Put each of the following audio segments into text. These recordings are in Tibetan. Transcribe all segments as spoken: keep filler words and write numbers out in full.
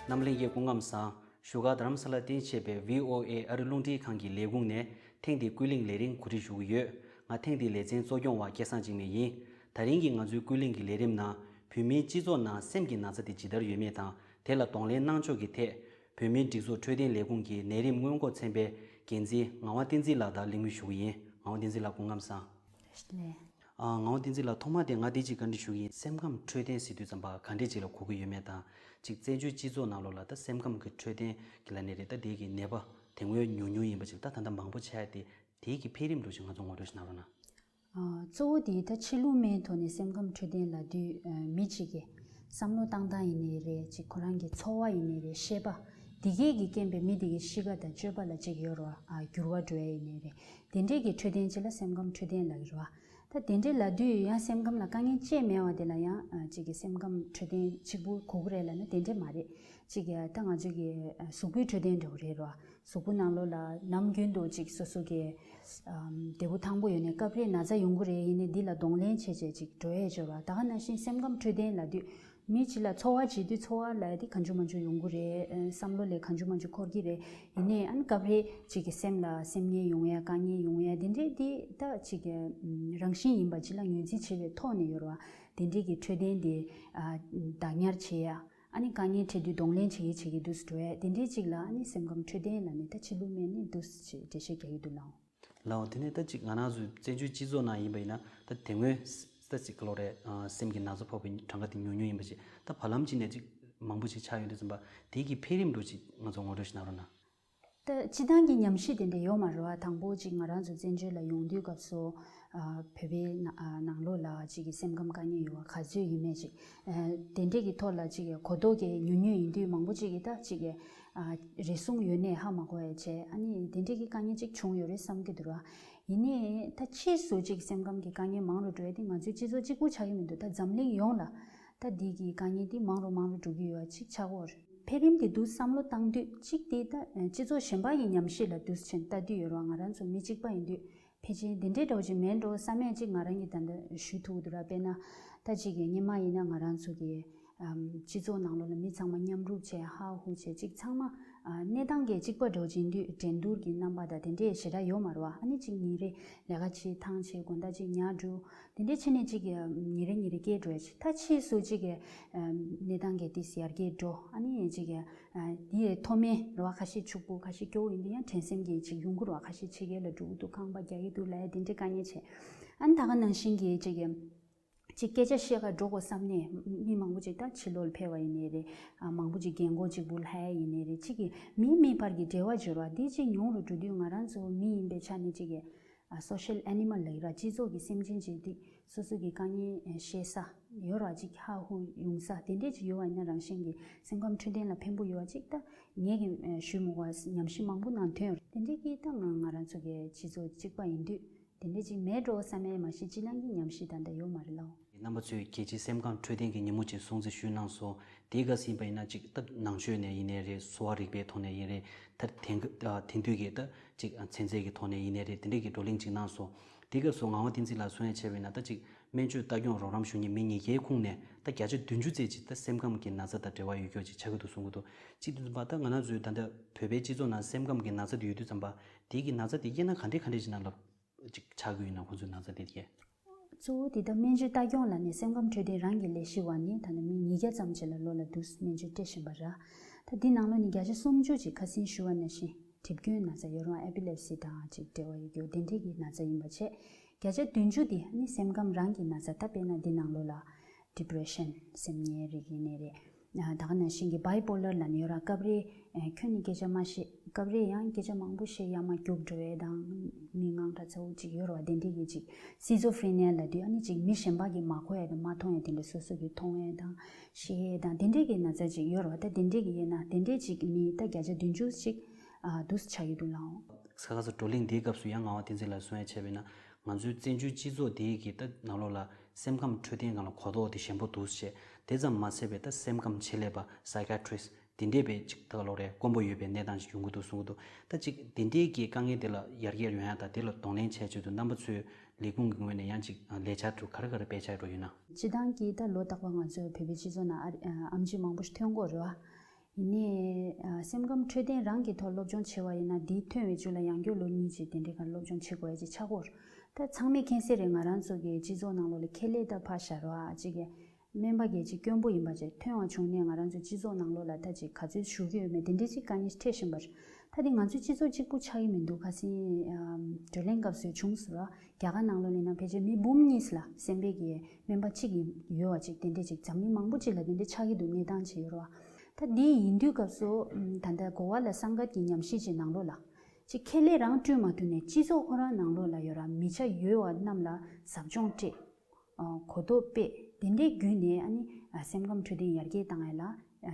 རྣམ་གླིང་གི་སྐུ་ཁམས་བཟང་། བཞུགས་སྒར་རྡ་རམ་ས་ལ་རྟེན་བྱས་པའི་ཝི་ཨོ་ཨེ་ཨ་རི་རླུང་འཕྲིན་ཁང་གི་ལས་ཁུངས་ནས་ཐེངས་འདིའི་ཀུན་གླེང་ལས་རིམ་གོ་སྒྲིག་ཞུ་གི་ཡོད། ང་ཐེངས་འདིའི་ལེ་ཚན་གཙོ་སྐྱོང་བ་སྐལ་བཟང་འཇིགས་མེད་ཡིན། ད་རིང་གི་ང་ཚོའི་ཀུན་གླེང་གི་ལས་རིམ་ནང་བོད་མིའི་སྤྱི་ཚོགས་ནང་སེམས་ཀྱི་ན་ཚ་དེ་ཇི་ལྟར་ཡོད་མེད་དང་། དེ་ལ་གདོང་ལེན་གནང་ཕྱོགས་ཀྱི་ཐད། བོད་མིའི་སྒྲིག་འཛུགས་འཕྲོད་བསྟེན་ལས་ཁུངས་ཀྱི་ནད་རིམས་སྔོན་འགོག་ཚན་པའི་འགན་འཛིན་ངག་དབང་བསྟན་འཛིན་ལགས་དང་གླེང་མོལ་ཞུ་གི་ཡིན། ངག་དབང་བསྟན་འཛིན་ལགས་སྐུ་ཁམས་བཟང་། ལགས། ཨ། ངག་དབང་བསྟན་འཛིན་ལགས། ཐོག་མ་དེ་ང་འདི་གཅིག་བཀའ་འདྲི་ཞུ་གི་ཡིན། སེམས་ཁམས་འཕྲོད་བསྟེན་ཟེར་དུས་ཙམ་པ་ག་འདྲས་ཅིག་ལ་གོ་གི་ཡོད་མེད་དང་། གཅིག་བཙན་བྱོལ་སྤྱི་ཚོགས་ནང་ལོགས་ལ་ད་སེམས་ཁམས་ཀྱི་འཕྲོད་བསྟེན་གྱི་ལ་ནས་རེད། ད་དེ་གི་ནད་པ་དེ་སྔོན་ཉུང་ཉུང་ཡིན་པ་ཅིག་ད་ད་ལྟ་མང་པོ་ཆགས་ཏེ། དེ་གི་འཕེལ་རིམ་འདྲ་ཞིག་ང་ཚོ་ངོ་སྤྲོད་ཞིག་གནང་རོགས་གནང་། ཨ། གཙོ་བོ་དེ་ད་ཕྱི་ལུགས་སྨན་ཐོག་ནས་སེམས་ཁམས་འཕྲོད་བསྟེན་ལབ་དུས། ཨ། མི་གཅིག་གི་བསམ་བློ་བཏང་སྟངས་ཡིན་ནའི་རེད། གཅིག་ཁོ་རང་གི་འཚོ་བ་ཡིན་ནའི་རེད། ཤེས་པ། དེ་གས་ཀྱི་རྐྱེན་པས་མི་དེ་གའི་གཤིས་ཀ་དང་སྤྱོད་པ་ལ་གཅིག་ཡོད་རེད་བ། ཨ། འགྱུར་བ་འགྲོ་ཡ་ཡིན་ནའི་རེད། དེ་འདྲས་ཀྱི་འཕྲོད་བསྟེན་ཅིག་ལ་སེམས་ཁམས་འཕྲོད་བསྟེན་ལབ་ཀྱི་རེད་བ། ད་དེ་འདྲས་ལབ་དུས་ཡང་སེམས་ཁམས་ལ་དཀའ་ངལ་ཅིག་མེད་པ་དེ་ལ་ཡང་། ཨ། གཅིག་གི་སེམས་ཁམས་འཕྲོད་བསྟེན་གཅིག་པུ་གོ་གི་རེད་ལབ་ན་དེ་འདྲས་མ་རེད། གཅིག་གི་ད་ང་ཚོ་གི། ཨ། གཟུགས་པོའི་འཕྲོད་བསྟེན་འདྲ་བོ་རེད་རེད་བ། གཟུགས་པོ་ནང་ལོགས་ལ་ནམ་རྒྱུན་དུ་ཅིག་སོ་སོ་གི། ཨམ། བདེ་པོ་ཐང་པོ་ཡོད་ནས་སྐབས་རེ་ན་ཚ་ཡོང་གི་རེད། ཡིན་ནའི་འདི་ལ་གདོང་ལེན་བྱས་བྱས་ཅིག་འགྲོ་ཡས་འབྱོར་བ། ད་ག་ནང་བཞིན་སེམས་ཁམས་འཕྲོད་བསྟེན་ལབ་དུས་མི་གཅིག་ལ་འཚོ་བ་བྱེད་དུས་འཚོ་བ་ལ་དེ་གང་བྱུང་མང་བྱུང་ཡོང་གི་རེད། ཨ། བསམ་བློ་ལས་གང་བྱུང་མང་བྱུང་འཁོར་གྱི་རེད། ཡིན་ནའི་ཨ་ནི་སྐབས་རེ་ཅིག་གི་སེམས་ལ་སེམས་ངལ་ཡོང་ཡ། དཀའ་ངལ་ཡོང་ཡ་དེ་འདྲས་དེ་ད་ཅིག་གི། ཨམ། རང་བཞིན་ཡིན་པ་ཅིག་ལ་ངོས་འཛིན་བྱེད་པའི་ཐོག་ནས་ཡོད་རེད་བ། དེ་འདྲས་ཀྱི་འཕྲོད་བསྟེན་དེ། ཨ། བདག་ཉར་བྱེད་ཡ། ཨ་ནི་དཀའ་ངལ་འཕྲད་དུས་གདོང་ལེན་བྱེད་ཀྱི་བྱེད་ཀྱི་འདུག་སེ་འགྲོ་ཡ་དེ་འདྲའི་ཅིག་ལ། ཨ་ནི་སེམས་ཁམས་འཕྲོད་བསྟེན་ལབ་ནས་ད་ཕྱི་ལུགས་སྨན་ནི་འདུག་སེ་ཅིག་འགྲེལ་བཤད་རྒྱག་གི་འདུག་ལགས། ལགས། དེ་ནས་ད་ཅིག་ང་རང་ཚོའི་བཙན་བྱོལ་སྤྱི་ཚོགས་ནང་ཡིན་པ་ཡིན་ན། ད་དེ་སྔོན་ད་ཅིག་ག་ལོ་རེད། ཨ། སེམས་ཀྱི་ན་ཚ་ཕོག་པའི་གྲངས་ཀ་དེ་ཉུང་ཉུང་ཡིན་པ་ཅིག་ད་བར་ལམ་ཅིག་ནས་ཅིག་མང་པོ་ཅིག་ཆགས་ཡོང་དུས་ཙམ་པ། དེ་གི་འཕེལ་རིམ་འདྲ་ཅིག་ང་ཚོ་ངོ་སྤྲོད་ཞིག་གནང་རོགས་གནང་། ད་སྤྱི་བཏང་གི་ཉམས་ཞིབ་དེ་འདྲ་ཡོད་མ་རེད་བ། དང་པོ་ཅིག་ང་རང་ཚོ་བཙན་བྱོལ་ལ་ཡོང་དུས་སྐབས་སུ། ཨ། བོད་པའི་ན། ཨ། ནང་ལོགས་ལ་ཅིག་གི་སེམས་ཁམས་དཀའ་ངལ་ཡོད་པ་ག་ཚོད་ཡིན་མེད་ཅིག་ཨ། དེ་འདྲས་ཀྱི་ཐོག་ལ་ཅིག་གོ་རྟོགས་ཀྱི་ཉུང་ཉུང་ཡིན་དུས་མང་པོ་ཅིག་གིས་ད་ཅིག་གི། ཨ། རེ་ཟུང་ཡོད་ནའི་ཧ་མ་གོ་ཡ་བྱས། ཨ་ནི་དེ་འདྲས་ཀྱི་དཀའ་ངལ་ཅིག་བྱུང་ཡོད་རེད་བསམ་གྱི་འདུག་ར། ཡིན་ནའི་ད་ཕྱིས་སུ་ཅིག་སེམས་ཁམས་ཀྱི་དཀའ་ངལ་མང་རུ་འགྲོ་ཡ་དེ་ང་ཚོའི་སྤྱི་ཚོགས་གཅིག་པུ་ཆགས་ཀྱི་མི་འདུག་ད་འཛམ་གླིང་ཡོངས་ལ་ད་འདི་གི་དཀའ་ངལ་དེ་མང་རུ་མང་རུ་འགྲོ་གི་ཡོད་པ་ཅིག་ཆགས་ཀྱི་ཡོད་རེད། འཕེལ་རིམ་དེ་འདུག་བསམ་བློ་བཏང་དུས། གཅིག་དེ་ད་སྤྱི་ཚོགས་གཞན་པ་ཡི་ཉམས་ཞིབ་ལ་འདུག་ཕྱིན་ལྟ་དུས་ཡོད་རེད་བ། ང་རང་ཚོ་མི་གཅིག་པ་ཡིན་དུས་ཕལ་ཆེར་འདི་འདྲའི་འདྲ་བོ་ཅིག་མེད་འགྲོ་བསམ་ཡས་ཅིག་ང་རང་གིས་ད་ལྟ་ཞུ་ཐུབ་ཀྱི་འདུག་ར། དཔེར་ན་ད་ཅིག་གི་སྔོན་མ་ཡིན་ན་ང་རང་ཚོ་གི། ཨམ། སྤྱི་ཚོགས་ནང་ལོགས་ལ་མི་ཚང་མ་མཉམ་རུབ་བྱས། ཧ་ཧུ་བྱས། ཅིག་ཚང་མ། ཨ། གནས་སྟངས་ཀྱི་གཅིག་པ་འདྲ་བོ་ཅིག་ཡིན་དུས་འགྲན་བསྡུར་གྱི་རྣམ་པ་དང་དེ་འདྲས་ཞེ་དྲག་ཡོད་མ་རེད་བ། ཨ་ནི་ཅིག་ཉིན་རེ་ལས་ཀ་བྱེད། ཐང་ཆད། དགོང་དག་ཅིག་ཉལ་འགྲོ། དེ་འདྲས་བྱས་ནས་ཅིག་གི་ཉིན་རེ་ཉིན་རེ་སྐྱེལ་འགྲོ་ཡ་ཅིག་ད་ཕྱིས་སུ་ཅིག་གི། ཨ། གནས་སྟངས་ཀྱི་དེ་ཡར་རྒྱས་འགྲོ། ཨ་ནི་ཅིག་གི། ཨ། དེ་ཡི་མཐོ་དམན་རེད་བ། ཁ་ཤས་ཕྱུག་པོ། ཁ་ཤས་སྐྱོ་བོ་ཡིན་དུས་ཡང་དྲན་སེམས་ཀྱི་ཅིག་ཡོང་གི་རེད་བ། ཁ་ཤས་ཕྱི་རྒྱལ་ལ་འགྲོ་གི་འདུག་ཁང་པ་རྒྱག་གི་འདུག་ལབ་ཡ་དེ་འདྲའི་དཀའ་ངལ་བྱས། ཨ་ནི་ད་ག་ནང་བཞིན་གྱི་ཅིག་གི། ཅིག་སྐད་ཆ་བཤད་ག་འགྲོ་དགོས་བསམ་ནས་མི་མང་པོ་ཅིག་ད་ཕྱི་ལོགས་ལ་ཕེབས་པ་ཡིན་ནའི་རེད། ཨ། མང་པོ་ཅིག་རྒན་གོག་གཅིག་པུ་ལྷ་ཡ་ཡིན་ནའི་རེད། ཅིག་གི་མི་མི་བར་གྱི་འབྲེལ་བ་སྦྱོར་བ་འདི་ཅིག་ཉུང་རུ་འགྲོ་དུས་ང་རང་ཚོ་མི་ཡིན་པའི་ཆ་ནས་ཅིག་གི། ཨ། སོ་ཤལ་ཨེ་ནི་མལ་ལབ་ཀྱི་ར། སྤྱི་ཚོགས་ཀྱི་སེམས་ཅན་ཅིག་དེ་སོ་སོ་གི་དཀའ་ངལ་བཤད་ས་ཡོད་ར། ཅིག་ཧ་ཧུ་ཡོང་ས་དེ་འདྲས་ཅིག་ཡོད་པ་ཡིན་ན་རང་བཞིན་གྱི་སེམས་ཁམས་འཕྲོད་བསྟེན་ལ་ཕན་པོ་ཡོད་པ་ཅིག་ད་ངས་ཀྱི་ཞུས་མི་དགོས་པ་ཉམས་ཞིབ་མང་པོ་ནང་ཐོན་ཡོད་རེད། དེ་འདྲས་ཀྱིས་ད་ང་ང་རང་ཚོ་གི་སྤྱི་ཚོགས་གཅིག་པ་ཡིན་དུས། དེ་འདྲ་ཅིག་མེད་འགྲོ་བསམ་ཡས་མ་གཞི་སྤྱི་བླང་གི་ཉམས་ཞིབ་ད་ལྟ་ཡོད་མ་རེད་ལགས། རྣམ་པ་ཚོས་རྒྱལ་སྤྱིའི་སེམས་ཁམས་འཕྲོད་བསྟེན་གྱི་ཉིན་མོ་ཅིག་སྲུང་བརྩི་ཞུས་གནང་སོང་། དེའི་སྐབས་ཡིན་པ་ཡིན་ན་ཅིག་ད་ནང་ཆོས་ནས་ཡིན་ནའི་རེད། གསོ་བ་རིག་པའི་ཐོག་ནས་ཡིན་རེད། ད་དེང་དེང་དུས་ཀྱི་ད་ཅིག་ཚན་རྩལ་གྱི་ཐོག་ནས་ཡིན་ནའི་རེད། དེ་འདྲ་གི་བགྲོ་གླེང་ཅིག་གནང་སོང་། དེའི་སྐབས་སུ་ངག་དབང་བསྟན་འཛིན་ལགས་གསུང་ཡ་བྱས་པ་ཡིན་ན། ད་ཅིག་སྨན་བཅོས་ལྟ་སྐྱོང་རོགས་རམ་ཞུ་མཁན་མི་ཉིས་བརྒྱའི་ཁོངས་ནས་ད་བརྒྱ་ཆ་བདུན་ཅུ་ཙམ་ཅིག་ད་སེམས་ཁམས་ཀྱི་ན་ཚ་དང་འབྲེལ་བ་ཡོད་རྒྱུ་ཅིག་ཆགས་ཀྱི་འདུག་གསུང་གི་འདུག་ཅིག་དུས་ཙམ་པ་ད་ང་རང་ཚོའི་ད་ལྟ་བོད་པའི་སྤྱི་ཚོགས་ནང་སེམས་ཁམས་ཀྱི་ན་ཚ་དེ་ཡོད་དུས་ཙམ་པ། དེའི་གི་ན་ཚ་དེ་དབྱེ་ན་ག་འདྲས་ག་འདྲས་ཅིག་ནང་ལ་ཅིག་ཆགས་ཀྱི་ཡོད་ན། ཁོང་ཚོའི་ན་ཚ་དེ་གས། གཙོ་བོ་དེ་ད་སྨན་བཅོས་ལྟ་སྐྱོང་ལབ་ནས་སེམས་ཁམས་འཕྲོད་བསྟེན་རང་གི་ལས་གཞི་བ་ནི་ད་ནི་མི་ཉིས་བརྒྱ་ཙམ་ཅིག་ལ་ལོ་ལ་འདུག་སྨན་བཅོས་སྤྲད་བཞིན་པ་ར། ད་འདི་ནང་ལོ་ནི་བརྒྱ་ཆ་སུམ་ཅུ་ཅིག་ཁ་སང་ཞུ་བ་ནང་བཞིན་གྲིབ་སྐྱོན་ན་ཚ་ཡོད་རུང་ཨེ་པི་ལེབ་སི་དང་ཅིག་འབྲེལ་བ་ཡོད་རྒྱུ་དེ་འདྲས་ཀྱི་ན་ཚ་ཡིན་པ་བྱས། བརྒྱ་ཆ་བདུན་ཅུ་དེ་ནི་སེམས་ཁམས་རང་གི་ན་ཚ། ད་དཔེར་ན་འདི་ནང་ལོ་ལ་ཌི་པི་རེ་ཤན་སེམས་ངལ་རིགས་ཡིན་ནའི་རེད། ད་ག་ནང་བཞིན་གྱི་བའི་པོ་ལར་ལབ་ནས་ཡོད་ར། སྐབས་རེ་ཁྱོན་ནས་སྐད་ཆ་མ་བཤད། སྐབས་རེ་ཡང་སྐད་ཆ་མང་པོ་བཤད། ཡ་མ་རྒྱུག་འགྲོ་ཡས་དང་། མི་དངངས་སྐྲག་ཚ་བོ་ཅིག་ཡོད་ར་བ། དེ་འདྲས་ཀྱི་ཅིག་སི་ཛོ་ཧྥི་རེ་ནི་ཡ་ལབ་དུས་ཨ་ནི་ཅིག་མི་གཞན་པ་གིས་མ་གོ་ཡས་དང་མ་མཐོང་ཡས་དེ་འདྲས་སོ་སོ་གིས་མཐོང་ཡས་དང་ཤེས་ཡས་དང་དེ་འདྲས་ཀྱི་ན་ཚ་ཅིག་ཡོད་ར་བ། ད་དེ་འདྲས་ཀྱི་ཡོད་ན་དེ་འདྲས་ཅིག་མི་ད་བརྒྱ་ཆ་བདུན་ཅུ་ཅིག་འདུག་སེ་ཆགས་ཀྱི་འདུག་ལགས། ཁ་ཁ་སང་བགྲོ་གླེང་འདིའི་སྐབས་སུ་ཡང་ངག་དབང་བསྟན་འཛིན་ལགས་གསུང་ཡ་བྱས་པ་ཡིན་ན། ང་ཚོའི་བཙན་བྱོལ་སྤྱི་ཚོགས་འདི་གི་ད་ནང་ལོགས་ལ་སེམས་ཁམས་འཕྲོད་བསྟེན་སྒང་ལ་གོ་རྟོགས་དེ་ཞན་པོ་འདུག་ཟེར། དེ་ཙམ་མ་ཟད་པའི་ད་སེམས་ཁམས་ཆེད་ལས་པ་སའི་ཀ་ཡ་ཊི་རི་སི་ཊི་དེ་འདྲས་པའི་ཅིག་ད་ག་ལོ་རེད་དཀོན་པོ་ཡོད་པའི་གནས་སྟངས་ཅིག་ཡོང་གི་འདུག་གསུང་གི་འདུག་ད་ཅིག་དེ་འདྲས་ཀྱི་དཀའ་ངལ་དེ་ལ་ཡར་རྒྱས་ཡོང་ཡ་དང་དེ་ལ་གདོང་ལེན་བྱས་ཆེད་དུ་རྣམ་པ་ཚོའི་ལས་ཁུངས་ཀྱི་ངོས་ནས་ཡང་ཅིག་ལས་འཆར་དུ་ག་རེ་ག་རེ་སྤེལ་འཆར་འགྲོ་ཡོད་ན། སྤྱིར་བཏང་གི་ད་ལོ་རྟག་པར་ང་ཚོའི་བོད་པའི་སྤྱི་ཚོགས་ནང་ཨ་ཨམ་ཆི་མང་པོ་ཞིག་ཐོན་གྱི་ཡོད་རེད་བ། ཡིན་ནའི་སེམས་ཁམས་འཕྲོད་བསྟེན་རང་གི་ཐོག་སློབ་སྦྱོང་བྱེད་པ་ཡིན་ན། འདིའི་ཐོན་པའི་རྒྱུ་ལ་ཡང་བསྐྱར་ལོ་གཉིས་ཀྱི་དེ་འདྲའི་ག་སློབ་སྦྱོང་བྱེད་དགོས་ཡ་ཅིག་ཆགས་ཀྱི་ཡོད་རེད། ད་ཚང་མས་མཁྱེན་གསལ་རེད། ང་རང་ཚོ་གི་སྤྱི་ཚོགས་ནང་ལོགས་ལ་ཁེ་ལས་ད་ཕར་བཞག་རོགས། ཨ་ཅིག་གི་སྨན་པ་གི་ཅིག་དཀོན་པོ་ཡིན་པ་ཅིག་ཐོན་པ་བྱུང་ནས་ང་རང་ཚོའི་སྤྱི་ཚོགས་ནང་ལོགས་ལ་ད་ཅིག་ག་ཚོད་ཞུགས་ཀྱི་ཡོད་མེད་དེ་འདྲའི་ཅིག་དཀའ་ངལ་འཕྲད་བཞིན་པ་རེད། ད་དེ་ང་ཚོའི་སྤྱི་ཚོགས་གཅིག་པུ་ཆགས་ཀྱི་མི་འདུག་ཁ་སང་བགྲོ་གླེང་སྐབས་སུ་བྱུང་སོང་ར། རྒྱ་གར་ནང་ལོགས་ལ་ཡིན་ན་ཕལ་ཆེར་མི་འབུམ་གཉིས་ལ་སེམས་པའི་གི་སྨན་པ་གཅིག་ཡོད་པ་ཅིག་དེ་འདྲ་ཅིག་འཛམ་གླིང་མང་པོ་ཅིག་ལ་དེ་འདྲ་ཆགས་ཀྱི་འདུག་གནས་སྟངས་ཅིག་ཡོད་རེད་བ། ད་འདི་ཡིན་དུས་སྐབས་སུ་ད་ལྟ་གོ་བ་ལ་སངས་རྒྱས་ཀྱི་ཉམས་ཞིབ་ཅིག་ནང་ལོགས་ལ་ཅིག་ཁེ་ལས་རང་སྤྲོད་མ་ཐུབ་ནས་སྤྱི་ཚོགས་ཁོ་རང་ནང་ལོགས་ལ་ཡོད་ར་མི་ཆ་ཡོད་པ་རྣམས་ལ་ཟབ་སྦྱོང་སྤྲད། གོ་རྟོགས་སྤེལ། དེ་འདྲའི་བརྒྱུད་ནས་ཨ་ནི་སེམས་ཁམས་འཕྲོད་བསྟེན་ཡར་རྒྱས་བཏང་ཡ་ལ་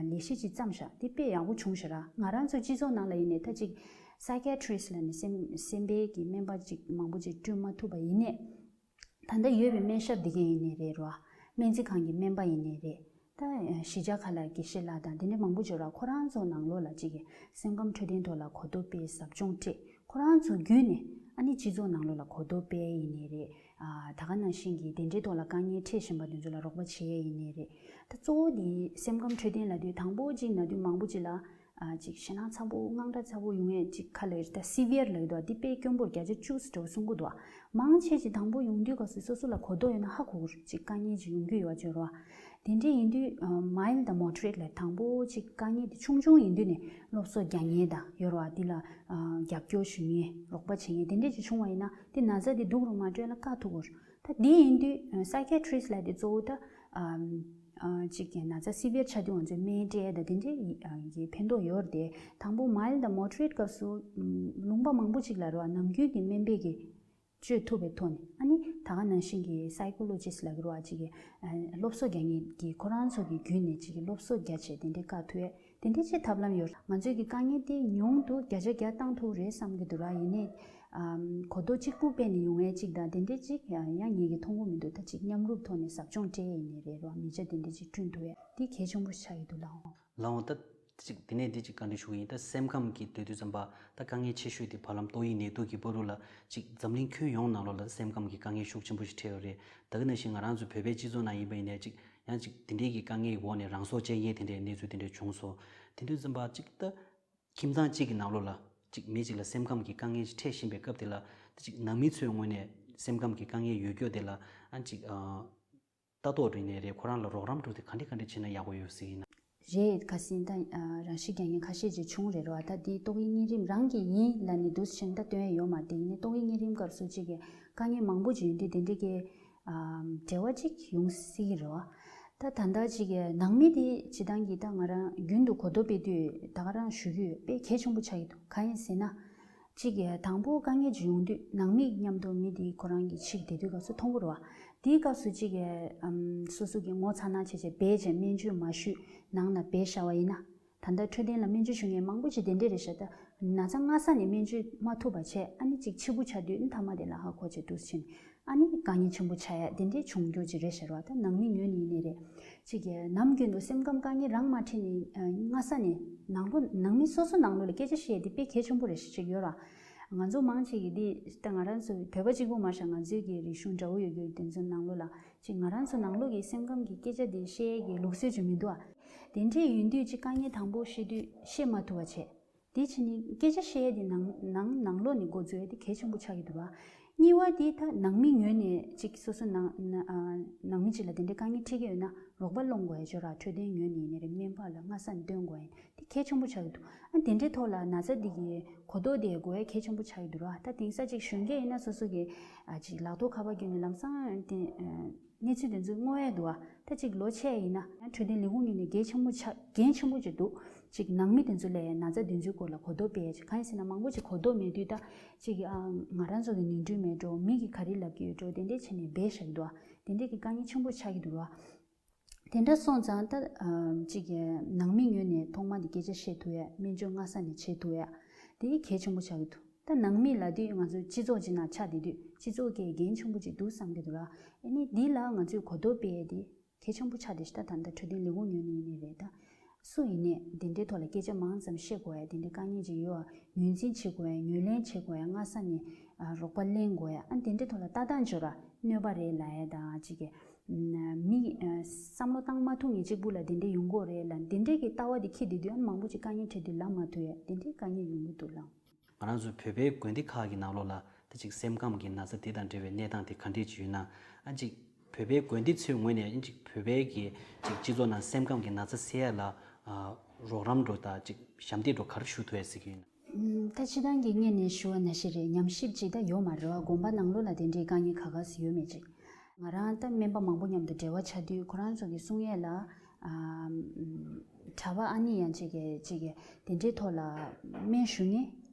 ལས་གཞི་ཅིག་བརྩམས་ཤག་དེ་དཔེ་ཡག་པོ་བྱུང་ཤག་ར། ང་རང་ཚོ་སྤྱི་ཚོགས་ནང་ལ་ཡིན་ནའི་ད་ཅིག་psychiatrist ལ་ནི་སེམས་སེམས་པའི་གི་སྨན་པ་ཅིག་མང་པོ་ཅིག་བསྐྲུན་མ་ཐུབ་པ་ཡིན་ནའི། ད་ལྟ་ཡོད་པའི་སྨན་ཞབས་འདི་ག་ཡིན་ནའི་རེད་ར། སྨན་རྩིས་ཁང་གི་སྨན་པ་ཡིན་ནའི་རེད། ད་གཞིས་ཆགས་ཁག་ལ་དགེ་བཤེས་ལགས་དང་དེ་འདྲ་མང་པོ་ཅིག་ར། ཁོ་རང་ཚོ་ནང་ལོགས་ལ་ཅིག་གི་སེམས་ཁམས་འཕྲོད་བསྟེན་ཐོག་ལ་གོ་རྟོགས་སྤེལ་ཟབ་སྦྱོང་སྤྲད། ཁོ་རང་ཚོ་བརྒྱུད་ནས་ཨ་ནི་སྤྱི་ཚོགས་ནང་ལོགས་ལ་གོ་རྟོགས་སྤེལ་ཡིན་ནའི་རེད། ཨ་ད་ག་ནང་བཞིན་གྱི་དེ་འདྲའི་ཐོག་ལ་དཀའ་ངལ་འཕྲད་བཞིན་པ་དེ་ཚོ་ལ་རོགས་པ་བྱེད་ཡས་ཡིན་ནའི་རེད། ད་གཙོ་བོ་དེ་སེམས་ཁམས་འཕྲོད་བསྟེན་ལབ་དུས་དང་པོ་གཅིག་ན་དུས་མང་པོ་ཅིག་ལ་ཨ་ཅིག་ཞེད་སྣང་ཚ་པོ་དངངས་སྐྲག་ཚ་པོ་ཡོང་ཡས་ཅིག་ཁ་ལ་ཡོད་ད་སི་བི་ཡར་ལབ་ཡོད་དོ། འདི་དཔེ་སྐྱོན་པོར་བརྒྱ་ཆ་བཅུ་ཙམ་འདྲ་བོ་གསུང་གི་འདུག་མང་ཆེ་ཅིག་དང་པོ་ཡོང་དུས་སྐབས་སུ་སོ་སོ་ལ་གོ་རྟོགས་ཡོད་ན་ཧ་གོ་གི་རེད། ཅིག་དཀའ་ངལ་ཅིག་ཡོང་གི་ཡོད་པ་བརྗོད་རོགས། དེ་འདྲ་ཡིན་དུས་mild དང་moderate ལ་དང་པོ་ཅིག་དཀའ་ངལ་དེ་ཆུང་ཆུང་ཡིན་དུས་ནས་སློབ་གསོ་རྒྱག་མཁན་དང་ཡོད་རེད་བ། འདི་ལ་རྒྱབ་སྐྱོར་ཞུ་མཁན་རོགས་པ་བྱེད་མཁན་དེ་འདྲ་ཅིག་བྱུང་བ་ཡིན་ན་དེ་ན་ཚ་དེ་སྡུག་རུ་མ་འགྲོ་ལ་བཀག་ཐུབ་ཀྱི་རེད། ད་དེ་ཡིན་དུས་psychiatrist ལ་དེ་གཙོ་བོ་ད་ཅིག་ན་ཚ་སི་བི་ཡར་ཆགས་དུས་ང་ཚོས་སྨན་སྤྲད་ཡ་ད་དེ་འདྲའི་ཕན་ཐོགས་ཡོད་རེད་དེ། དང་པོ་mild དང་moderate སྐབས་སུ་ལུང་པ་མང་པོ་ཅིག་ལ་རེད་བ། ནམ་རྒྱུན་གྱི་སྨན་པས་ཀྱི་བཅོས་ཐུབ་པའི་ཐོག་ནས་ཨ་ནི་ད་ག་ནང་བཞིན་གྱི་psychologist ལབ་ཀྱི་རེད་བ། ཅིག་གི་སློབ་གསོ་རྒྱག་མཁན་གྱི་ཁོ་རང་ཚོ་གི་བརྒྱུད་ནས་ཅིག་གི་སློབ་གསོ་རྒྱག་བྱས་དེ་འདྲའི་བཀག་ཐུབ་ཡས་དེ་འདྲའི་ཅིག་ཐབས་ལམ་ཡོད། ང་ཚོའི་གི་དཀའ་ངལ་དེ་ཉུང་དུ་བརྒྱ་ཆ་བརྒྱ་བཏང་ཐུབ་རེད་བསམ་གྱི་འདུག་ར། ཡིན་ནའི་གོ་རྟོགས་གཅིག་པུ་སྤེལ་ནས་ཡོང་ཡས་ཅིག་དང་དེ་འདྲའི་ཅིག་ཡང་ཡང་ངེད་ཀྱིས་མཐོང་གི་མི་འདུག་ད་ཅིག་མཉམ་རུབ་ཐོག་ནས་ཟབ་སྦྱོང་སྤྲད་ཡས་ཡིན་ནའི་རེད་ར། མི་ཆ་དེ་འདྲའི་ཅིག་བསྐྲུན་ཐུབ་ཡས་དེ་གལ་ཆེན་པོ་ཞིག་ཆགས་ཀྱི་འདུག་ལགས། ལགས་འོང་། ད་ཅིག་དེ་ནས་འདི་ཅིག་བཀའ་འདྲི་ཞུ་གི་ཡིན། ད་སེམས་ཁམས་ཀྱི་དུས་དུས་ཙམ་པ་ད་དཀའ་ངལ་ཆེ་ཤོས་དེ་བར་ལམ་ཏོག་དབྱིབས་ནད་དུག་གི་བར་དུ་ལ་ཅིག་འཛམ་གླིང་ཁྱོན་ཡོངས་ནང་ལོགས་ལ་སེམས་ཁམས་ཀྱི་དཀའ་ངལ་ཤུགས་ཆེན་པོ་ཞིག་འཕྲད་ཡོད་རེད། ད་ག་ནང་བཞིན་ང་རང་ཚོ་བོད་པའི་སྤྱི་ཚོགས་ནང་ཡིན་པ་ཡིན་ནའི་ཅིག་ཡང་ཅིག་དེ་འདྲའི་གི་དཀའ་ངལ་གྱི་འོག་ནས་རང་སྲོག་བཅད་མཁན་དེ་འདྲའི་གནས་ཚུལ་དེ་འདྲ་བྱུང་སོང་། དེ་དུས་ཙམ་པ་ཅིག་ད་ཁྱིམ་ཚང་གཅིག་གི་ནང་ལོགས་ལ་ཅིག་མི་གཅིག་ལ་སེམས་ཁམས་ཀྱི་དཀའ་ངལ་ཞིག་འཕྲད་བཞིན་པའི་སྐབས་དེ་ལ་ད་ཅིག་ནང་མི་ཚོའི་ངོས་ནས་སེམས་ཁམས་ཀྱི་དཀའ་ངལ་ཡོད་རྒྱུ་དེ་ལ་ཨ་ཅིག་ཨ། ལྟ་རྟོག་རིག་གནས་རེད། ཁོ་རང་ལ་རོགས་རམ་འགྲོ་དེ་ག་འདྲ་ག་འདྲ་བྱས་ན་ཡག་པོ་ཡོད་ཟེར་ཡིན་ན། རེད། ཁ་སང་ད་རང་ཤི་རྒྱག་མཁན་ཁ་ཤས་ཅིག་བྱུང་རེད་རོ། ད་འདི་ཏོག་དབྱིབས་གཉན་རིམས་རང་གི་ཡིན་ལབ་ནས་འདུག་ཕྱིན་ད་སྟོན་ཡ་ཡོད་མ་རེད། ཡིན་ནའི་ཏོག་དབྱིབས་གཉན་རིམས་སྐབས་སུ་ཅིག་གི་དཀའ་ངལ་མང་པོ་ཅིག་ཡོད་དུས་དེ་འདྲ་གི་འབྲེལ་བ་ཅིག་ཡོང་སྲིད་ཀྱི་རེད་བ། ད་ད་ལྟ་ཅིག་གི་ནང་མི་དེ་སྤྱིར་བཏང་གི་ད་ང་རང་རྒྱུན་དུ་གོ་རྟོགས་སྤེལ་དུས་ད་ག་རང་ཞུ་གི་ཡོད། དཔེ་གལ་ཆེན་པོ་ཆགས་ཀྱི་འདུག་གང་ཡིན་ཟེར་ན། གཅིག་གིས་དང་པོ་དཀའ་ངལ་ཅིག་ཡོང་དུས་ནང་མི་མཉམ་དུ་མི་དེའི་ཁོ་རང་གི་ཕྱིར་བསྡད་དུས་སྐབས་སུ་མཐོང་གི་རེད་བ། དེའི་སྐབས་སུ་གཅིག་གིས་ཨམ་སོ་སོ་གི་ངོ་ཚ་ན་བྱས་བྱས་སྦས་བྱས་སྨན་བཅོས་མ་ཞུས་ནང་ན་སྦས་བཞག་པ་ཡིན་ན། ད་ལྟ་འཕྲོད་བསྟེན་ལ་སྨན་བཅོས་ཞུ་མཁན་མང་པོ་ཅིག་དེ་འདྲས་རེད་ཤག་ད་ན་ཚ་སྔ་ས་ནས་སྨན་བཅོས་མ་ཐུབ་པ་བྱས། ཨ་ནི་གཅིག་ཕྱི་པོ་ཆགས་དུས་ཨ་ནི་མཐའ་མ་དེ་ལ་ཧ་གོ་བྱས་འདུག་ཕྱིན། ཨ་ནི་དཀའ་ངལ་ཆེན་པོ་ཆགས་ཡ་དེ་འདྲའི་བྱུང་རྒྱུ་ཅིག་རེད་ཤག་ར། ད་ནང་མི་ངོས་ནས་ཡིན་ནའི་རེད། གཅིག་གིས་ནམ་རྒྱུན་དུ་སེམས་ཁམས་དཀའ་ངལ་རང་མ་འཕྲད་ནས་སྔ་ས་ནས་ནང་ལོ་ནང་མི་སོ་སོ་ནང་ལོགས་ལ་སྐད་ཆ་བཤད་ཡ་དེ་དཔེ་གལ་ཆེན་པོ་རེད་ཤག་ཅིག་ཡོད་ར། ང་ཚོ་མང་ཆེ་གིས་འདི་ད་ང་རང་ཚོ་བོད་པ་གཅིག་པུ་མ་ཤག་ང་ཚོའི་གི་རིག་གཞུང་འདྲ་བོ་ཡོད་རྒྱུ་དེ་ཚོའི་ནང་ལོགས་ལ་གཅིག་ང་རང་ཚོ་ནང་ལོགས་ཀྱི་སེམས་ཁམས་ཀྱི་སྐད་ཆ་དེ་བཤད་ཡ་གི་ལུགས་སྲོལ་ཅིག་མི་འདུག་ཨ། དེ་འདྲས་ཡིན་དུས་གཅིག་དཀའ་ངལ་དང་པོ་བཤད་དུས་བཤད་མ་ཐུབ་པ་བྱས། དེ་བྱས་ནས་སྐད་ཆ་བཤད་ཡས་དེ་ནང་ནང་ནང་ལོགས་ནས་འགོ་འཛུགས་ཡས་དེ་གལ་ཆེན་པོ་ཆགས་ཀྱི་འདུག་བ། གཉིས་པ་དེ་ད་ནང་མི་ངོས་ནས་ཅིག་སོ་སོ་ནང་ན་ཨ་ནང་མི་ཅིག་ལ་དེ་འདྲའི་དཀའ་ངལ་འཕྲད་ཀྱི་ཡོད་ན་རོགས་པ་སློང་དགོས་ཡས་ཅིག་ཡོད་ར། འཕྲོད་བསྟེན་ངོས་ནས་ཡིན་ནའི་རེད། སྨན་པ་ལ་སྔ་ས་ནས་སྟོན་དགོས་ཡས་དེ་གལ་ཆེན་པོ་ཆགས་ཀྱི་འདུག་ཨ་དེ་འདྲའི་ཐོག་ལ་ན་ཚ་འདི་གི་གོ་རྟོགས་དེ་དགོས་ཡས་གལ་ཆེན་པོ་ཆགས་ཀྱི་འདུག་ར། ད་དེང་སང་ཅིག་གཞོན་སྐྱེས་ཡིན་ན་སོ་སོ་གི་ཨ་ཅིག་ལག་ཐོག་ཁ་པར་བརྒྱུད་ནས་ལམ་སང་དེ་ཨ། གནས་ཚུལ་དེ་ཚོ་བསྔོ་ཡས་འདུག་བ། ད་ཅིག་ལོ་ཆེ་ཡིན་ན་ཡང་འཕྲོད་བསྟེན་ལས་ཁུངས་ངོས་ནས་འགན་ཆེན་པོ་ཆགས་འགན་ཆེན་པོ་ཅིག་འདུག་ཅིག་ནང་མི་དེ་ཚོ་ལ་ན་ཚ་དེ་ཚོའི་སྐོར་ལ་གོ་རྟོགས་སྤེལ་ཡས་ཅིག་གང་ཡིན་ཟེར་ན་མང་པོ་ཅིག་གོ་རྟོགས་མེད་དུས་ད་ཅིག་ཨ་ང་རང་ཚོ་གི་ནོར་འཁྲུལ་མེད་འགྲོ། མི་གིས་ག་རེ་ལབ་ཀྱི་ཡོད་འགྲོ། དེ་འདྲས་བྱས་ནས་སྦས་བཞག་གི་འདུག་བ། དེ་འདྲས་ཀྱི་དཀའ་ངལ་ཆེན་པོ་ཆགས་ཀྱི་འདུག་བ། དེ་འདྲ་སོང་ཙང་ད་ཨ་ཅིག་ནང་མི་ངོས་ནས་ཐོག་མ་དེ་སྐད་ཆ་བཤད་ཐུབ་ཡས། སྨན་བཅོས་སྔ་ས་ནས་བྱེད་ཐུབ་ཡས་དེ་གལ་ཆེན་པོ་ཆགས་ཀྱི་འདུག་ད་ནང་མི་ལབ་དུས་ང་ཚོ་སྤྱི་ཚོགས་ཅིག་ནང་ཆགས་བསྡད་དུས་སྤྱི་ཚོགས་ཀྱི་འགན་ཆེན་པོ་ཅིག་འདུག་བསམ་གྱི་འདུག་ར། ཨ་ནི་འདི་ལ་ང་ཚོས་གོ་རྟོགས་སྤེལ་ཡས་དེ་གལ་ཆེན་པོ་ཆགས་བསྡད་ཤག་ད་ད་ལྟ་འཕྲོད་བསྟེན་ལས་ཁུངས་ངོས་ནས་ཡིན་ནའི་རེད། ད་སུ་ཡིན་ནའི་དེ་འདྲའི་ཐོག་ལ་སྐད་ཆ་མང་ཙམ་བཤད་དགོས་ཡས། དེ་འདྲའི་དཀའ་ངལ་ཅིག་ཡོད་པ་ངོས་འཛིན་བྱེད་དགོས་ཡས། ངོས་ལེན་བྱེད་དགོས་ཡས། སྔ་ས་ནས་ཨ་རོགས་པ་ལེན་དགོས་ཡས། ཨ་དེ་འདྲའི་ཐོག་ལ་ལྟ་སྟངས་ཅིག་ཡོད་ར། གནོད་པ་རེད་ལབ་ཡས་དང་ཅིག་གི་ མི་བསམ་བློ་བཏང་མ་ཐུབ་མཁན་གཅིག་པུ་ལ་དེ་འདྲས་ཡོང་གི་ཡོད་རེད་ལ། དེ་འདྲས་ཀྱི་ལྟ་བ་དེ་འཁྱེར་བསྡད་དུས་ཨ་ནི་མང་པོ་ཅིག་དཀའ་ངལ་འཕྲད་དུས་ལབ་མ་ཐུབ་ཡ་དེ་འདྲས་དཀའ་ངལ་ཡོང་གི་འདུག་ལགས། ང་རང་ཚོ་བོད་པའི་དགོན་སྡེ་ཁག་གི་ནང་ལོགས་ལ་ད་ཅིག་སེམས་ཁམས་ཀྱི་ན་ཚ་དེ་དང་འབྲེལ་བའི་གནས་སྟངས་དེ་ག་འདྲས་ཅིག་ཡོད་ན། ཨ་ཅིག་བོད་པའི་དགོན་སྡེ་ཚོའི་ངོས་ནས་ཨ་ཅིག་བོད་པའི་གི་ཅིག་སྤྱི་ཚོགས་ནང་སེམས་ཁམས་ཀྱི་ན་ཚ་སེལ་ཡ་ལ་ཨ་རོགས་རམ་འདྲ་དང་ཅིག་ཞབས་འདེགས་འདྲ་ག་རེ་ཞུ་ཐུབ་ཡ་ཟེར་གྱི་ཡོད་ན། ཨུམ། ད་སྤྱིར་བཏང་གི་སྔོན་ནས་ཞུ་བ་ནང་བཞིན་རེད། ཉམས་ཞིབ་ཅིག་ད་ཡོད་མ་རེད་བ། དགོན་པ་ནང་ལོགས་ལ་དེ་འདྲའི་དཀའ་ངལ་ག་ག་སེ་ཡོད་མེད་ཅིག་ང་རང་ད་སྨན་པ་མང་པོ་མཉམ་དུ་འབྲེལ་བ་བྱ་དུས་ཁོ་རང་ཚོ་གི་གསུང་ཡས་ལ། ཨ། ཨུམ། གྲྭ་པ་ཨ་ནི་ཡང་ཅིག་གི་ཅིག་གི་དེ་འདྲའི་ཐོག་ལ་སྨན་ཞུ་མཁན་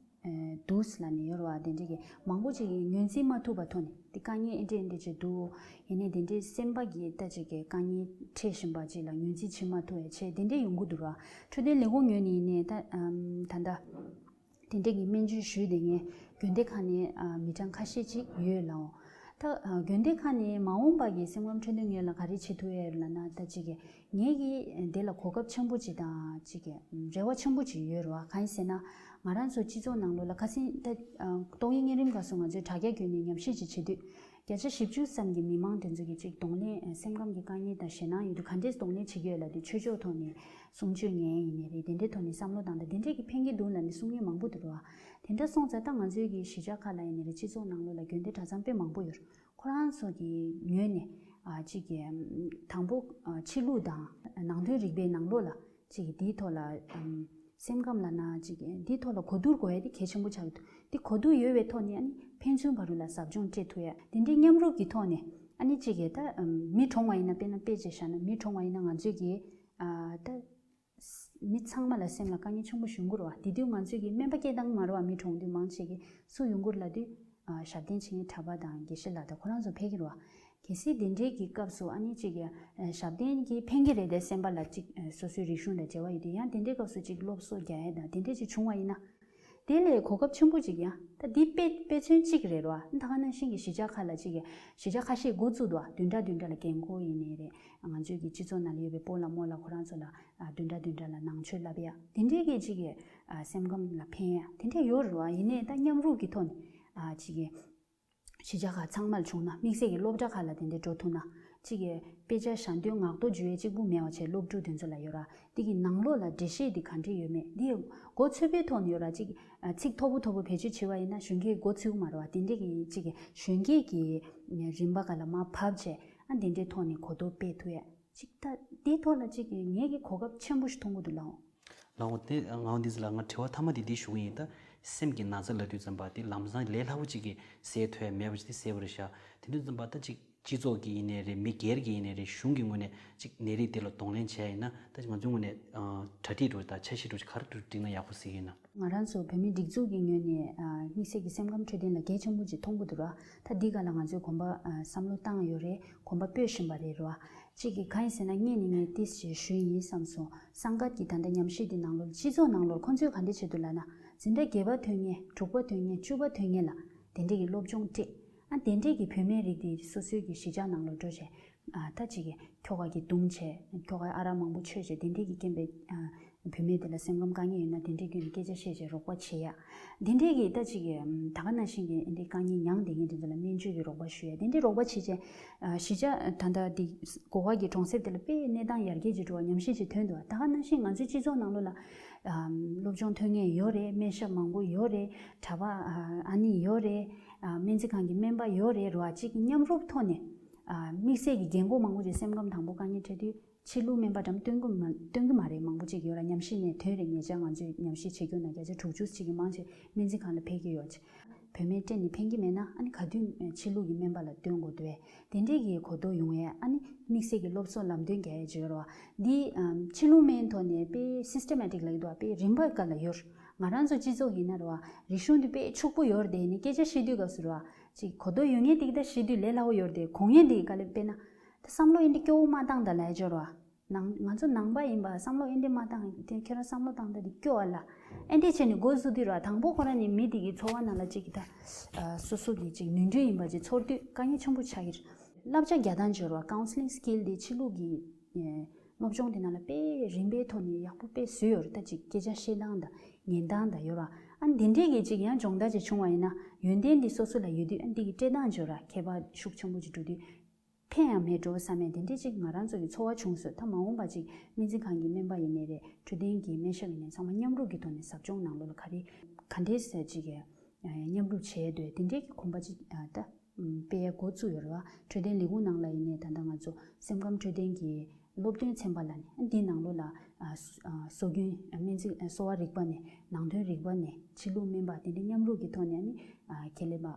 ཨ་འདུག་ལབ་ནས་ཡོད་རེད་བ། དེ་འདྲའི་གི་མང་པོ་ཅིག་གིས་ངོས་འཛིན་མ་ཐུབ་པ་ཐོག་ནས་དེ་དཀའ་ངལ་ཨེ་འདྲས་ཨེ་འདྲས་ཅིག་འདུག་ཡིན་ནའི་དེ་འདྲའི་སེམས་པ་གི་ད་ཅིག་གི་དཀའ་ངལ་འཕྲད་བཞིན་པ་ཅིག་ལ་ངོས་འཛིན་བྱེད་མ་ཐུབ་ཡ་བྱས་དེ་འདྲས་ཡོང་གི་འདུག་ར། འཕྲོད་བསྟེན་ལས་ཁུངས་ངོས་ནས་ཡིན་ནའི་ད་ཨམ་ད་ལྟ་དེ་འདྲས་ཀྱི་སྨན་བཅོས་ཞུས་བསྡད་མཁན་དགོན་སྡེ་ཁག་ནས་ཨ་མི་གྲངས་ཁ་ཤས་ཅིག་ཡོད་ལགས། ད་ཨ་དགོན་སྡེ་ཁག་ནས་མ་འོངས་པ་གི་སེམས་ཁམས་འཕྲོད་བསྟེན་ངོས་ལ་ག་རེ་བྱེད་ཐུབ་ཡ་ཡོད་ལབ་ན། ད་ཅིག་གི་ངེད་ཀྱི་དེ་ལ་གོ་སྐབས་ཆེན་པོ་ཅིག་དང་ཅིག་གི་རེ་བ་ཆེན་པོ་ཅིག་ཡོད་རེད་བ། གང་ཡིན་ཟེར་ན་ང་རང་ཚོ་སྤྱི་ཚོགས་ནང་ལོགས་ལ་ཁ་སང་ད་ཨ་ཏོག་དབྱིབས་གཉན་རིམས་སྐབས་སུ་ང་ཚོས་དྲ་རྒྱ་བརྒྱུད་ནས་ཉམས་ཞིབ་ཅིག་བྱེད་དུས། བརྒྱ་ཆ་བཞི་བཅུ་ཙམ་གྱི་མི་མང་དེ་ཚོ་གིས་ཅིག་གདོང་ལེན། སེམས་ཁམས་ཀྱི་དཀའ་ངལ་དང་ཞེད་སྣང་ཡོད་དུས་ག་འདྲས་གདོང་ལེན་བྱེད་ཀྱི་ཡོད་ལབ་དུས་ཆོས་ཕྱོགས་ཐོག་ནས་གསུང་ཆོས་ཉན་ཡིན་ནའི་རེད། དེ་འདྲའི་ཐོག་ནས་བསམ་བློ་བཏང་སྟེ་དེ་འདྲས་ཀྱི་ཕན་གྱི་འདུག་ལབ་ནས་གསུང་མཁན་མང་པོ་འདུག་རེད་བ། དེ་འདྲ་སོང་ཙང་ད་ང་ཚོའི་གི་གཞིས་ཆགས་ཁག་ལ་ཡིན་ནའི་རེད། སྤྱི་ཚོགས་ནང་ལོགས་ལ་དགོན་སྡེ་གྲྭ་ཚང་དཔེ་མང་པོ་ཡོད་རེད། ཁོ་རང་ཚོ་གི་ངོས་ནས་ཨ་ཅིག་གི་དང་པོ་ཨ་ཕྱི་ལུགས་དང་ནང་དོན་རིག་པའི་ནང་ལོགས་ལ་ཅིག་གི་འདིའི་ཐོག་ལ་ཨམ་སེམས་ཁམས་ལབ་ན་ཅིག་གི་འདིའི་ཐོག་ལ་གོ་བསྡུར་དགོས་ཡ་དེ་གལ་ཆེན་པོ་ཆགས་ཀྱི་འདུག་འདི་གོ་བསྡུར་ཡོད་པའི་ཐོག་ནས་ཨ་ནི་ཕན་ཚུན་བར་ལ་ཟབ་སྦྱོང་སྤྲད་ཐུབ་ཡ་དེ་འདྲའི་མཉམ་རུབ་ཀྱི་ཐོག་ནས་ཨ་ནི་ཅིག་གི་ད་ཨམ་མི་གྲོངས་པ་ཡིན་ན། དཔེར་ན་དཔེ་ཅིག་བཞག་ན་མི་གྲོངས་པ་ཡིན་ན་ང་ཚོས་གི་ཨ་ད་མི་ཚང་མ་ལ་སེམས་ལ་དཀའ་ངལ་ཆེན་པོ་ཞིག་ཡོང་གི་རེད་བ། དེ་དུས་ང་ཚོས་ཀྱི་སྨན་པ་སྐད་བཏང་མ་རེད་བ། མི་གྲོངས་དུས་མང་ཆེ་གི་སུ་ཡོང་གི་རེད་ལབ་དུས་ཨ་ཞབས་བརྟན་བྱེད་མཁན་གྲྭ་པ་དང་དགེ་བཤེས་ལགས་དང་ཁོ་རང་ཚོ་ཕེབས་ཀྱི་རེད་བ། གལ་སྲིད་དེ་འདྲའི་གི་སྐབས་སུ་ཨ་ནི་ཅིག་གི་ཨ་ཞབས་བརྟན་གྱིས་ཕན་གྱི་རེད་དེ། སེམས་པ་ལ་ཅིག་ཨ་སོ་སོའི་རིག་གཞུང་དང་འབྲེལ་བ་ཡོད་དུས་ཡང་དེ་འདྲའི་སྐབས་སུ་ཅིག་སློབ་གསོ་རྒྱག་ཡ་དང་དེ་འདྲའི་ཅིག་བྱུང་བ་ཡིན་ན། དེ་ལས་གོ་སྐབས་ཆེན་པོ་ཅིག་ཡང་ད་འདི་དཔེ་དཔེ་མཚོན་གཅིག་རེད་རོ། ད་ག་ནང་བཞིན་གྱི་གཞིས་ཆགས་ཁག་ལ་ཅིག་གི་གཞིས་ཆགས་ཁ་ཤས་འགོ་བཙུགས་འདུག་བདུན་ཕྲག་བདུན་ཕྲག་ལ་རྒན་འཁོགས་ཡིན་ནའི་རེད། ང་ཚོའི་གི་སྤྱི་ཚོགས་ནང་ལ་ཡོད་པའི་སྤོ་ལགས་རྨོ་ལགས་ཁོ་རང་ཚོ་ལ་ཨ་བདུན་ཕྲག་བདུན་ཕྲག་ལ་ནང་ཆོས་བསླབ་ཡ་དེ་འདྲའི་གི་ཅིག་གི་ཨ་སེམས་ཁམས་ལ་ཕན་ཡ་དེ་འདྲ་ཡོད་རེད་བ། ཡིན་ནའི་ད་མཉམ་རུབ་ཀྱི་ཐོག་ནས་ཨ་ཅིག་གི་གཞིས་ཆགས་ཁག་ཚང་མར་བྱུང་ན། དམིགས་བསལ་གྱི་སློབ་གྲྭ་ཁག་ལ་དེ་འདྲའི་འགྲོ་ཐུབ་ན། གཅིག་གི་དཔེ་ཆ་ཞལ་འདོན་ངག་ཐོག་བརྗོད་ཡས་གཅིག་པུ་མེད་པ་བྱས་སློབ་ཕྲུག་དེ་ཚོ་ལ་ཡོད་ར། འདི་གི་ནང་ལོགས་ལ་འགྲེལ་བཤད་འདི་ག་འདྲས་ཡོད་མེད་འདི་མགོ་ཚོད་པའི་ཐོག་ནས་ཡོད་ར། གཅིག་ཨ་ཚིག་མཐོ་པོ་མཐོ་པོ་བེད་སྤྱོད་བྱེད་པ་ཡིན་ན་གཞོན་སྐྱེས་མགོ་ཚོད་མ་རེད་བ། དེ་འདྲས་ཀྱི་གཅིག་གི་གཞོན་སྐྱེས་ཀྱི་རིམ་པ་ག་ལ་མར་བབས་བྱས་ཨ་འདི་འདྲའི་ཐོག་ནས་གོ་རྟོགས་སྤེལ་ཐུབ་ཡས། ཅིག་ད་དེའི་ཐོག་ལ་ཅིག་གི་ངེད་ཀྱི་གོ་སྐབས་ཆེན་པོ་ཞིག་མཐོང་གི་འདུག་ལགས། ལགས་འོ། དེ་ང་འོ་འདི་ཚོ་ལ་ང་དྲི་བ་མཐའ་མ་དེ་འདི་ཞུ་གི་ཡིན། ད་སེམས་ཀྱི་ན་ཚ་ལབ་དུས་ཙམ་པ་དེ་ལམ་སང་ལས་སླ་པོ་ཅིག་གིས་སེལ་ཐུབ་ཡ་མེད་པ་ཅིག་དེ་གསལ་པོ་རེད་ཤག་དེ་དུས་ཙམ་པ་ད་ཅིག་སྤྱི་ཚོགས་ཀྱི་ཡིན་ནའི་རེད། མི་སྒེར་གྱི་ཡིན་ནའི་རེད། གཞུང་གི་ངོས་ནས་ཅིག་ནད་རིགས་དེ་ལ་གདོང་ལེན་བྱས་ཡིན་ན་ད་ང་ཚོའི་ངོས་ནས་ཨ་གྲ་སྒྲིག་འདྲ་དང་འཆར་གཞི་འདྲ་ག་རེ་འདྲ་བསྒྲིགས་ན་ཡག་པོ་གཟིགས་ཡིན་ན། ང་རང་ཚོ་བོད་མིའི་སྒྲིག་འཛུགས་ཀྱི་ངོས་ནས་ཨ་དམིགས་བསལ་གྱི་སེམས་ཁམས་འཕྲོད་བསྟེན་ལ་གལ་ཆེན་པོ་ཅིག་མཐོང་གི་འདུག་ར། ད་འདི་ག་ལ་ང་ཚོས་གོམ་པ་ཨ་བསམ་བློ་བཏང་ཡོད་རེད། གོམ་པ་སྤོས་བཞིན་པ་རེད་ར། གཅིག་གིས་གང་ཡིན་ཟེར་ན་སྔོན་ནས་ངས་ཏིས་ཞེས་ཞུས་ཡིན་བསམ་སོང་། སངས་རྒྱས་ཀྱི་ད་ལྟ་ཉམས་ཞིབ་འདི་ནང་ལོགས་སྤྱི་ཚོགས་ནང་ལོགས་ཁོང་ཚོས་ག་འདྲས་བྱེད་འདུག་ལབ་ན། འཛིན་གྲྭ་བརྒྱད་པ་ཐོན་མཁན་དྲུག་པ་ཐོན་མཁན་བཅུ་པ་ཐོན་མཁན་ལ་དེ་འདྲས་ཀྱི་སློབ་སྦྱོང་སྤྲད། ཨ་དེ་འདྲས་ཀྱི་བུད་མེད་རིགས་དེ་སོ་སོའི་གི་གཞིས་ཆགས་ནང་ལོགས་འགྲོ་བྱས་ཨ་ད་ཅིག་གི་ཁྱོ་ག་གིས་བརྡུངས་བྱས་ཁྱོ་ག་ཨ་རག་མང་པོ་མཆོད་བྱས་དེ་འདྲས་ཀྱི་རྐྱེན་པས་ཨ་བུད་མེད་དེ་ལ་སེམས་ཁམས་དཀའ་ངལ་ཡོད་ན་དེ་འདྲའི་བརྒྱུད་ནས་སྐད་ཆ་བཤད་བྱས་རོགས་པ་བྱེད་ཡ། དེ་འདྲའི་གི་ད་ཅིག་གི་ད་ག་ནང་བཞིན་གི་འདི་དཀའ་ངལ་མྱངས་བསྡད་མཁན་དེ་ཚོ་ལ་སྨན་བཅོས་ཀྱི་རོགས་པ་ཞུ་ཡ་དེ་འདྲའི་རོགས་པ་བྱེད་བྱས། ཨ་གཞིས་ཆགས་ད་ལྟ་འདི་སྒོ་ཁ་གི་གྲོང་གསེབ་དེ་ལ་དཔེ་གནས་སྟངས་ཡར་རྒྱས་ཀྱི་འགྲོ་བ་ཉམས་ཞིབ་ཅིག་ཐོན་འདུག་ད་ག་ནང་བཞིན་ང་ཚོའི་སྤྱི་ཚོགས་ནང་ལོགས་ལ་ཨ་སློབ་སྦྱོང་ཐོན་མཁན་ཡོད་རེད། སྨན་ཞབས་མང་པོ་ཡོད་རེད། གྲྭ་པ་ཨ་ཨ་ནི་ཡོད་རེད། ཨ་སྨན་རྩིས་ཁང་གི་སྨན་པ་ཡོད་རེད། རེད་བ། གཅིག་གི་མཉམ་རུབ་ཐོག་ནས་ཨ་དམིགས་བསལ་གྱི་རྒན་གོག་མང་པོ་ཅིག་སེམས་ཁམས་དང་པོ་དཀའ་ངལ་འཕྲད་དུས། ཕྱི་ལུགས་སྨན་པ་འགྲམ་སྟོན་གི་མ་སྟོན་གི་མ་རེད། མང་པོ་ཅིག་ཡོད་ར། ཉམས་ཞིབ་ནས་ཐོན་རེད། ཉེ་ཆར་ང་ཚོས་ཉམས་ཞིབ་བྱེད་རྒྱུ་ན་བརྒྱ་ཆ་དྲུག་ཅུ་ཅིག་གི་མང་ཆེ་སྨན་རྩིས་ཁང་ལ་ཕེབས་ཀྱི་ཡོད་ཅིག་བུད་མེད་སྤྲད་ནས་ཕན་གྱི་མེད་ན་ཨ་ནི་ག་དུས་ཕྱི་ལུགས་ཀྱི་སྨན་པ་ལ་སྟོན་དགོས་འདུག་བས། དེ་འདྲས་ཀྱི་གོ་རྟོགས་ཡོང་ཡས་ཨ་ནི་དམིགས་བསལ་གྱི་སློབ་གསོ་ལམ་སྟོན་རྒྱག་ཡས་ཅིག་ཡོད་ར་བ། འདི་ཕྱི་ལུགས་སྨན་ཐོག་ནས་དཔེ་སིས་ཊེ་མེ་ཊིག་ལབ་ཀྱི་འདུག་བ། དཔེ་རིམ་པ་ག་ལ་ཡོད། ང་རང་ཚོ་སྤྱི་ཚོགས་ཡིན་ན་ར་བ་རིག་གཞུང་འདི་དཔེ་ཕྱུག་པོ་ཡོད་རེད་དེ། ནི་སྐད་ཆ་བཤད་དུས་སྐབས་སུ་ར་བ་ཅིག་གོ་རྟོགས་ཡོད་མཁན་དེ་གི་ད་བཤད་དུས་ལས་སླ་བོ་ཡོད་རེད་དེ། གོ་མཁན་དེ་ག་ལ་དཔེར་ན། ད་བསམ་བློ་ཨེ་འདྲ་སྐྱོ་བོ་མ་བཏང་ད་ལབ་ཡ་ཅིག་ཡོད་ར་བ། ནང་ང་ཚོ་ནང་པ་ཡིན་པ་བསམ་བློ་ཨེ་འདྲ་མ་བཏང་དེ་ཁྱོད་རང་བསམ་བློ་བཏང་ད་དེ་སྐྱོ་བ་ལ། ཨེ་འདྲ་བྱས་ནས་འགོ་བཙུགས་དུས་ར་བ་དང་པོ་ཁོ་རང་ནི་མི་དེ་གི་ཚོར་བ་ནང་ལ་ཅིག་གི་ད་ཨ་སོ་སོ་གི་ཅིག་ནོར་འཁྲུལ་ཡིན་པ་ཅིག་ཚོར་དུས་དཀའ་ངལ་ཆེན་པོ་ཆགས་ཀྱི་རེད། བསླབ་བྱ་རྒྱག་སྟངས་ཅིག་ཡོད་ར་བ། ཀའུན་སི་ལིང་སི་ཀིལ་དེ་ཕྱི་ལུགས་ཀྱི་ཨེ་སློབ་སྦྱོང་དེ་ནང་ལ་དཔེ་རིམ་པའི་ཐོག་ནས་ཡག་པོ་དཔེ་བཟོས་ཡོད་རེད། ད་ཅིག་སྐད་ཆ་བཤད་སྟངས་དང་ཉན་སྟངས་དང་ཡོད་ར་བ། ཨ་འདི་འདྲས་ཀྱི་ཅིག་ཡང་སྦྱོང་བརྡར་ཅིག་བྱུང་བ་ཡིན་ན་ཡོན་ཏན་འདི་སོ་སོ་ལ་ཡོད་དུས་ཨ་འདི་གི་སྤྲད་སྟངས་ཅིག་ཡོད་ར་ཁྱད་པར་ཤུགས་ཆེན་པོ་ཅིག་འགྲོ་དུས། ཕན་ཡང་མེད་འགྲོ་བསམ་ཡས་དེ་འདྲས་ཅིག་ང་རང་ཚོ་གི་ཚོར་བ་བྱུང་སོང་། ད་མ་འོངས་པ་ཅིག་སྨན་རྩིས་ཁང་གི་སྨན་པ་ཡིན་ནའི་རེད། འཕྲོད་བསྟེན་གྱི་སྨན་ཞབས་ཡིན་ནའི་ཚང་མ་མཉམ་རུབ་ཀྱི་ཐོག་ནས་ཟབ་སྦྱོང་ནང་ལོགས་ལ་ག་རེ་ག་འདྲས་ཟེར་ཅིག་གི་མཉམ་རུབ་བྱས་འདོད་དེ་འདྲས་ཀྱི་གོམ་པ་ཅིག་ད་སྤེལ་ཡས་འགོ་བཙུགས་ཡོད་རེད་བ། འཕྲོད་བསྟེན་ལས་ཁུངས་ནང་ལ་ཡིན་ནའི་ད་ལྟ་ང་ཚོ་སེམས་ཁམས་འཕྲོད་བསྟེན་གྱི་སློབ་སྟོན་ཚན་པ་ལབ་ནས་འདི་ནང་ལོགས་ལ་ཨ་སྲོལ་རྒྱུན་སྨན་རྩིས་གསོ་བ་རིག་པ་ནས་ནང་དོན་རིག་པ་ནས་ཕྱི་ལུགས་སྨན་པ་དེ་འདྲས་མཉམ་རུབ་ཀྱི་ཐོག་ནས་ཨ་ནི་ཁྱད་ལས་པ།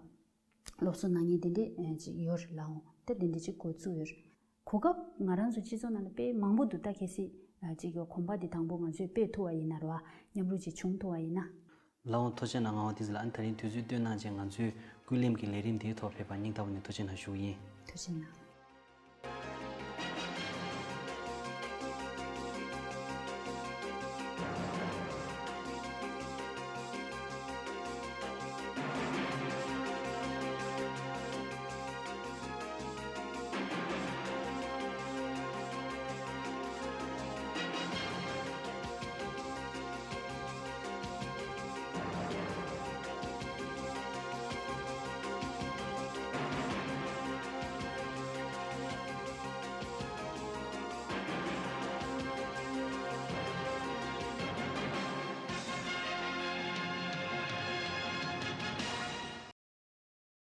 སློབ་གསོ་གནང་མཁན་དེ་འདྲས་ཅིག་ཡོད་རེད་ལགས་འོང་། དེ་དེ་འདྲས་ཅིག་འགོ་བཙུགས་ཡོད་རེད། གོ་སྐབས་ང་རང་ཚོ་སྤྱི་ཚོགས་ནང་ལ་དཔེ་མང་པོ་འདུག་ད་གལ་སྲིད་ཅིག་གོམ་པ་འདི་དང་པོ་ང་ཚོས་སྤེལ་ཐུབ་པ་ཡིན་ན་རེད་བ། མཉམ་རུབ་ཅིག་བྱུང་ཐུབ་པ་ཡིན་ན། ལགས་འོང་། ཐུགས་རྗེ་གནང་། ངག་དབང་བསྟན་འཛིན་ལགས། ཨ་ནི་དེ་རིང་དུས་ཚོད་བཏོན་གནང་བྱས་ང་ཚོའི་སྐུ་ལམ་གྱི་ལས་རིམ་དེའི་ཐོག་ཕེབས་པར་སྙིང་ཐག་པ་ནས་ཐུགས་རྗེ་གནང་ཞུ་གི་ཡིན། ཐུགས་རྗེ་གནང་།